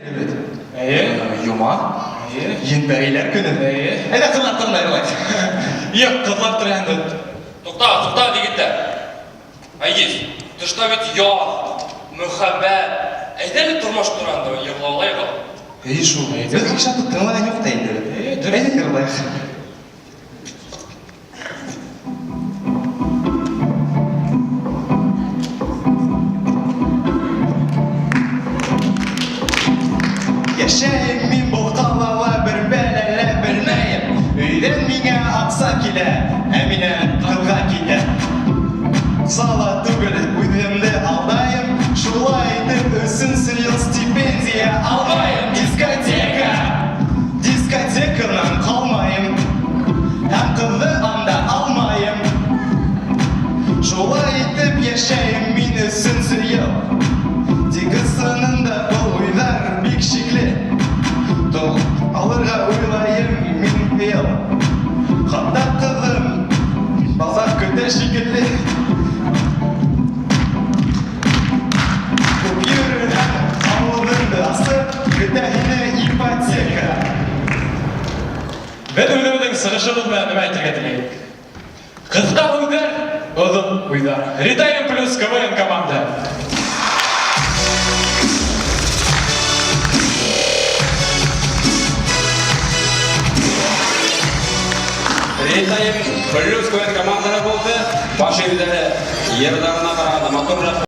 Әйе. Йома. Әйе. Ен-пәриләр көне. Әйе. Әйдә, кызлар турында йырлайык. Юк, кызлар турында. Тукта, тукта, егетләр. Айгиз, тышта бит яз, мөхәббәт. Әйдә әле тормыш турында йырлап алыйк әле. Әйе шул. Без Илшатны тыңлаган юк та инде. Әйе, дөрес. Әйдә йырлайык. Яшәем мин бу калала бер бәлалә белмәем. Өйдән миңа акса килә, ә миннән кырга китә. Сала түгел, үземне алдаем. Шулай итеп өченче ел стипендия алмаем. Дискотека! Дискотекадан калмаем. Һәм кызны анда алмаем. Шулай итеп яшәем мин өченче ел. Тик ысынында был уйлар бик шикле. Тол алырга уйлаем мин быел. Хатта кызым базар көтә шикелле. Күп йөргән авылыңды асып, көтә һине ипотека. Беҙ үҙебеҙҙең сығышыбыҙ менән нимә әйтергә теләйек? Ҡыҫҡа һүҙҙәр, оҙон уйҙар. Ретайм плюс КВН команда. Ретайм плюс КВН командалары булды. Баш июләре йырҙарына ҡарағанда матурыраҡ.